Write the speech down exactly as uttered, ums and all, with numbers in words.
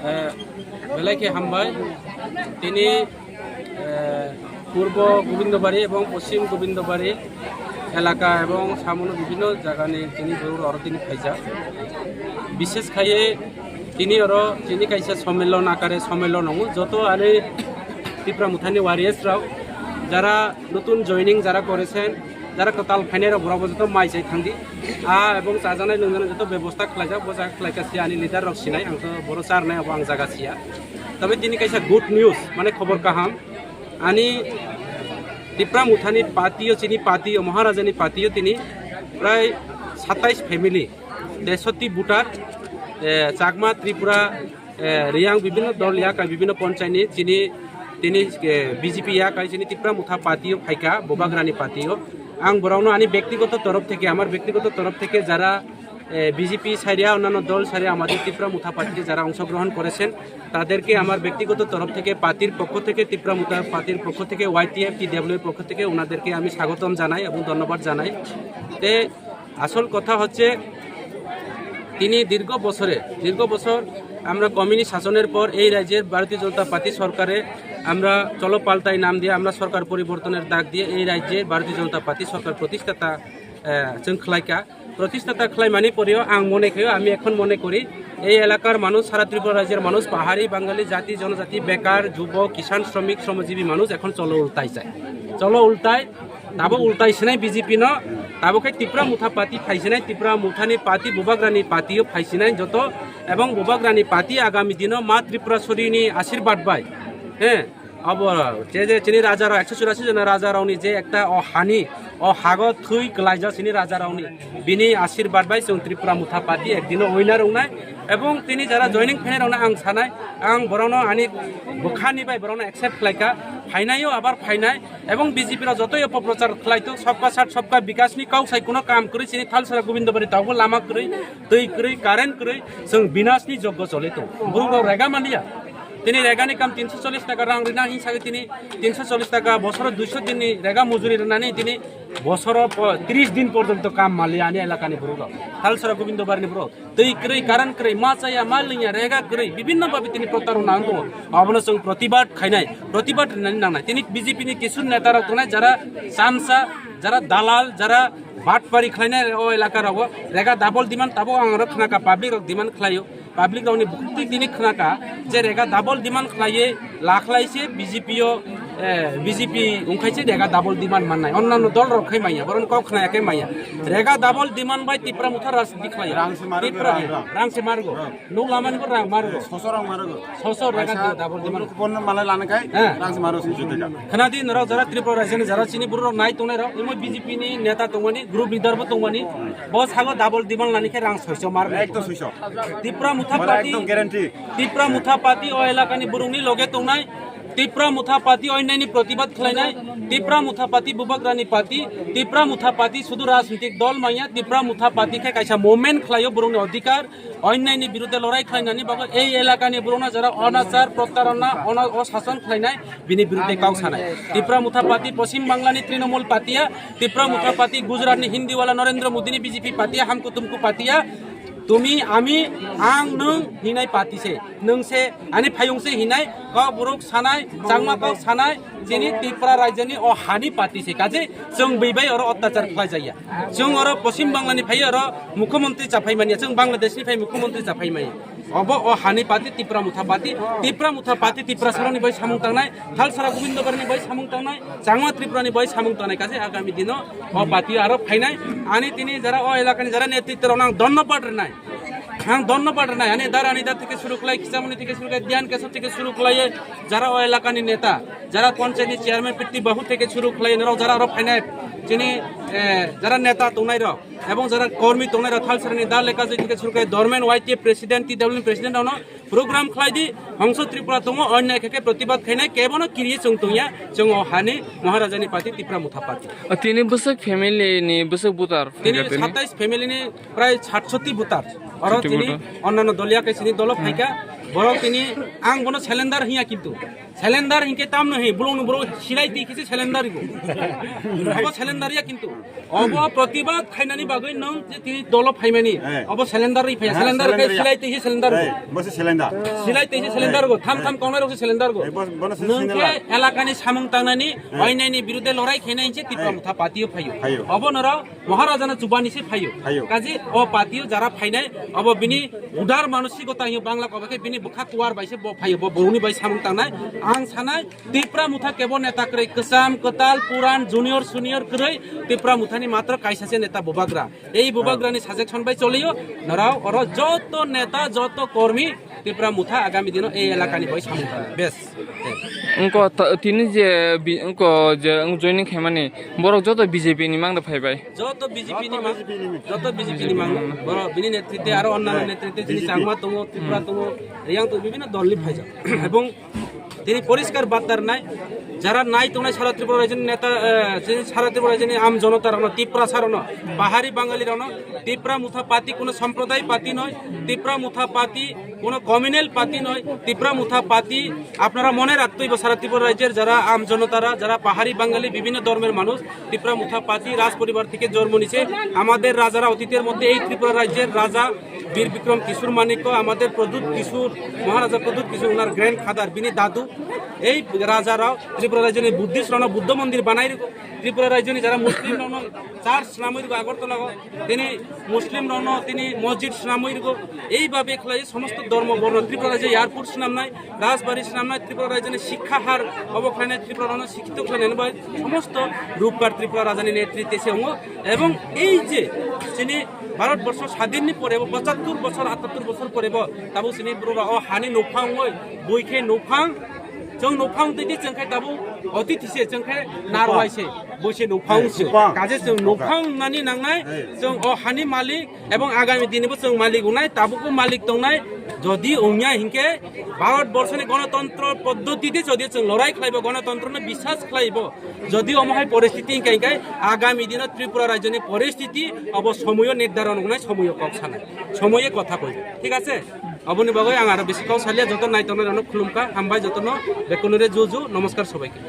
Eh, belai khe hambai. Tini, eh, Purbo Gobindobari ebong Poschim Gobindobari elaka ebong samono bibhinno jagani tini borok oro tini phaijak. Bishes khaiye tini oro tini kaisa sommellon akare sommellon wngo. Joto ani Tipra Mothani warriors rok, jara notun joining, jara korechen, jara kwtal phainai rok, borok bo joto mai chai thangdi. A ebong chajaknai nungjaknai joto bebosta khlaijak, bo jaga khlaika se ani leader rok sinai, ang to boro charnai abo ang jaga siya. Tabe tini kaisa good news, mane khobor kaham. Ani Tipra Mothani party o, chini party o, Maharajani party o tini prai satais family, tesotti voter, eh, Chakma, Tripura, eh, Riyang bibhinno dol ya kai bibhinno ponchayni chini tini, eh, B J P ya kai chini Tipra Motha party o phaika, Bubagrani party o. Ang borokno ani bektigoto torof theke, amar bektigoto torof theke jara, eh, B J P saria, onnanno dol saria, amader Tipra Motha party jara ongshogrohon korechen, taderke amar bektigoto torof theke, partyr pokho theke, Tipra Motha partyr pokho theke, Y T F, T W A pokho theke, onaderke ami sagotom janai ebong dhonnobad janai. Te আসল কথা হচ্ছে, তিনি দীর্ঘ বছরে, দীর্ঘ বছর আমরা কমিউনিস্ট শাসনের পর এই রাজ্যের ভারতীয় জনতা পার্টি সরকারে আমরা চলো পাল্টাই নাম দিয়ে আমরা সরকার পরিবর্তনের ডাক দিয়ে এই রাজ্যে ভারতীয় জনতা পার্টি সরকার প্রতিষ্ঠাতা, আহ, जों khlaika। প্রতিষ্ঠাতা khlaimani পরেও ang মনে করি, আমি এখন মনে করি এই এলাকার মানুষ, সারা ত্রিপুরা রাজ্যের মানুষ, পাহাড়ি, বাঙালি, জাতি, জনজাতি, বেকার, যুবক, কিষাণ, শ্রমিক, শ্রমজীবী মানুষ এখন চলো উল্টাই চায়। চলো উল্টাই Tabo ultai sinai B J P no, tabo khe Tipra Motha party phaisinai, Tipra Mothani party, Bubagrani party o phaisinai joto, ebong Bubagrani party agami dino ma Tripura Sorini asirbad bai. He, abo je je chini raja rok, ekso churasi jona raja rokni je ekta o hani, o hago thwi kwlaijak chini raja rokni. Bini asirbad bai chwng Tripura Motha party ekdino winner wngnai. Ebong tini jara joining phainai rokno ang sanai, ang borokno ani bwkhani bai borokno accept khlaika, phainaio abar phainai. Ebong B J P rok joto opoprochar khlai tong, sabka sat sabka bikas ni kok sai kuno kam kwrwi chini Thalsara Gobindabari tabuk lama kwrwi, twi kwrwi, current kwrwi, chwng binas ni joggo choli tong. Borok rok rega manliya. Tini rega ni kam tinso chollish taka rang rina hin sagwi tini tinso chollish taka bosoro duiso din ni rega mujuri rinani tini bosoro po-, tris din porjonto kam manliya ani elaka ni borok rok. Thalsara Gobindabari ni borok. Twi kwrwi, current kwrwi, ma chaya, ma lwngya, rega kwrwi, bibhinno bhabe tini protarona wng tongo. Abono chwng protibad khainai, protibad rinani nangnai. Tini B J P ni kisu neta rok tongnai, jara chamsa, jara dalal, jara batpari khlainai o elaka rogo. Rega double demand tabuk ang oro khnaka, public rok demand khlaio. Public rokni bukhuk twi tini khnaka je rega double demand khlaiwi lakhlai se B J P o, eh, B J P wngkhai se rega double demand mannai. Onnanno dol rok khai manya, boron kok khnaya khai manya. Rega double demand bai Tipra Motha rajniti khlai. Rang se marugo, Tipra, rang, rang. Rang se marugo. Rang. Nuk lamani bo rang marugo. Soso rang marugo. Soso rega Paisa double demand. Bon malai lana khai, He. Rang se marugo sujud ka. Khna di norok jara Tripura rajyani jara chini borok rok nai tongnai rok, imo B J P ni neta tongmani, group leader bo tongmani. Bo sago double demand lani khe rang soiso mar. Ek to soiso. Tipra Motha Mara party, ekdom guarantee. Tipra Motha party o elakani borokni loge tongnai. Tipra Motha party oinani protibad khlainai. Tipra Motha party bubagrani party. Tipra Motha party sudu rajnitik dol manya. Tipra Motha party khe kaisa movement khlaio borokni odhikar. Oinani birude lorai khlainani bagwi ei elakani borokno jara onachar, protarona, ona-, osason khlainai. Bini birude kok sanai. Tipra Motha party Poschim Banglani Trinamool party ya, Tipra Motha party Gujaratni Hindiwala Narendra Modini B J P party ya, hamkutumku party ya. Tumi, ami, ang, nwng hinai party se. Nwng se, ani phayung se hinai, kok borok sanai, changma kok sanai, chini Tripura rajyani o hani party se. Kaje, chwng bui bai oro otyachar khlai jaya. Chwng oro Poschim Banglani phai oro mukhyamantri chaphai manya, chwng Bangladeshni phai mukhyamantri chaphai manya. Obo o hani party Tipra Motha party, Tipra Motha party Tiprasarokni bai samung tangnai, Thalsara Gobindabarni bai samung tangnai, Changma Tripurani bai samung tangnai, kaje agami dino o party aro phainai, ani tini jara o elakani jara netritwa rokno ang dhonnobad rinai, ang dhonnobad rinai, ani dar ani dar theke suru khlai, Kichamoni theke suru khlai, Diyan Kesar theke suru khlai, jara o elakani neta, jara panchayatni chairman Pitti Babu theke suru khlai, norok jara aro phainai, chini, eh, jara neta tongnai rok. Ebong jara kormi tongnai rok Thalsarani da leka jai theke suru khlai dormen Y T F president, T W F president rokno program khlai di, Hongso Tripura tongo, onno ekhe khe protibad khainai, kebono kiriye chwng tongya, chwng o hani Maharajani party, Tipra Motha party. O tini bwswk family ni bwswk voter? Tini satais family ni prai satshoti voter. Oro satshoti tini voter. Onnanno doliya khe chini dolo phaikha, borok tini ang bono cylinder hiya kintu. Cylinder hinkhe tamno hi, bolongno borok silai twi khe se cylinder go. Abo cylinder ya kintu. Obo protibad khainani bagwi nwng je tini dolo phaimani. Eh. Obo cylinder ri phaiya, eh, cylinder khe cylinder ya. Silai tei cylinder go. Eh, bo se cylinder. Silai tei cylinder go. Tham tham kongnai rok se cylinder go. Eh, bo, bo se cylinder. Nwng khe elakani samung tangnani, eh, oinaini birudhe lorai khainai hinse Tipra Motha party o phaio. Phaio. Obo norok Maharaja no chubani se phaio. Phaio. Kaji o party o jara phainai, obo bini udar manosikota hiyo Bangla kobo khe bini bwkha kuwar bai se bo phaio, bo bongni bai samung tangnai. Ang sanai Tipra Motha kebo neta kwrwi, kwcham, kwtal, puran, junior, senior kwrwi, Tipra Mothani matro kaisa se neta bubagra. Ei bubagrani suggestion bai choliyo, norao oro joto neta, joto kormi Tipra Motha agami dino ei elakani bai samung tangnai. Bes. Wngko ta-, tini je bi-, wngko je wng joining khaimani, borok joto B J P ni mangda phaibai. Joto B J P ni mang, joto B J P ni mang, borok bini netritwe aro onnano netritwe chini Changma tongo, Tripura tongo, Riyang tongo, bibhinno dol ni phaijak. Ebong tini poriskar batta rwnai, jara nai tongnai sara Tripura rajyoni neta, eh, chini sara Tripura rajyoni am jonota rokno, Tiprasa rokno, Pahari Bangali rokno, Tipra Motha party kono somproday party noi, Tipra Motha party কোনো communal party নয়, তিপ্রা মুথা পার্টি। আপনারা মনে রাখতে হইব, সারা ত্রিপুরা রাজ্যের যারা আম জনতারা, যারা পাহাড়ি বাঙালি, বিভিন্ন ধর্মের মানুষ, তিপ্রা মুথা পার্টি রাজ পরিবার থেকে জন্ম নিছে। আমাদের রাজারা অতীতের মধ্যে এই ত্রিপুরা রাজ্যের রাজা বীর বিক্রম কিশোর মাণিক্য, আমাদের প্রদ্যুৎ কিশোর, মহারাজা প্রদ্যুৎ কিশোর, ওনার গ্র্যান্ড ফাদার, বিনি দাদু, এই রাজারাও ত্রিপুরা রাজ্যের বুদ্ধিস্ট রণ বুদ্ধ মন্দির বানাই ত্রিপুরা রাজ্যের যারা মুসলিম রণ চার্চ নামই আগরতলা তিনি মুসলিম রণ তিনি মসজিদ স্নামৈর্গ এইভাবে খেলাই সমস্ত ধর্ম বর্ণ ত্রিপুরা রাজ্যে এয়ারপোর্ট স্নামনাই, রাজবাড়ি স্নামনাই, ত্রিপুরা রাজ্যের শিক্ষা হার অবক্ষয় নাই, ত্রিপুরা রণ শিক্ষিত খেলাই নেই সমস্ত রূপকার ত্রিপুরা রাজানি নেতৃত্বে সে অঙ্গ। এবং এই যে তিনি ভারতবর্ষ স্বাধীননি পরে এবং পঁচাত্তর বছর আটাত্তর বছর পরে তাবু তিনি পুরো ও হানি নৌফাং ওই বইখে নৌফাং চং নৌফাং তৈতে চংখাই তাবু অতিথি সে চংখাই নারওয়াই সে বইসে নৌফাং সে কাজে চং নৌফাং নানি নাংনাই চং ও হানি মালিক এবং আগামী দিনে বো চং মালিক উনাই তাবুকো মালিক তংনাই যদি ওনিয়া হিংকে ভারতবর্ষনি গণতন্ত্র পদ্ধতিতে যদি চং লড়াই খাইব গণতন্ত্রনো বিশ্বাস খাইব যদি অমহাই পরিস্থিতি হিংকে হিংকে আগামী দিনে ত্রিপুরা রাজ্যনি পরিস্থিতি অব সময় নির্ধারণ উনাই সময় কক সানাই সময়ে কথা কইব ঠিক আছে। Aboni bagwi ang aro bisi kok salia joto naitongnai rokno khulumkha hambai jotono bekunore ju ju namaskar sobaikhe.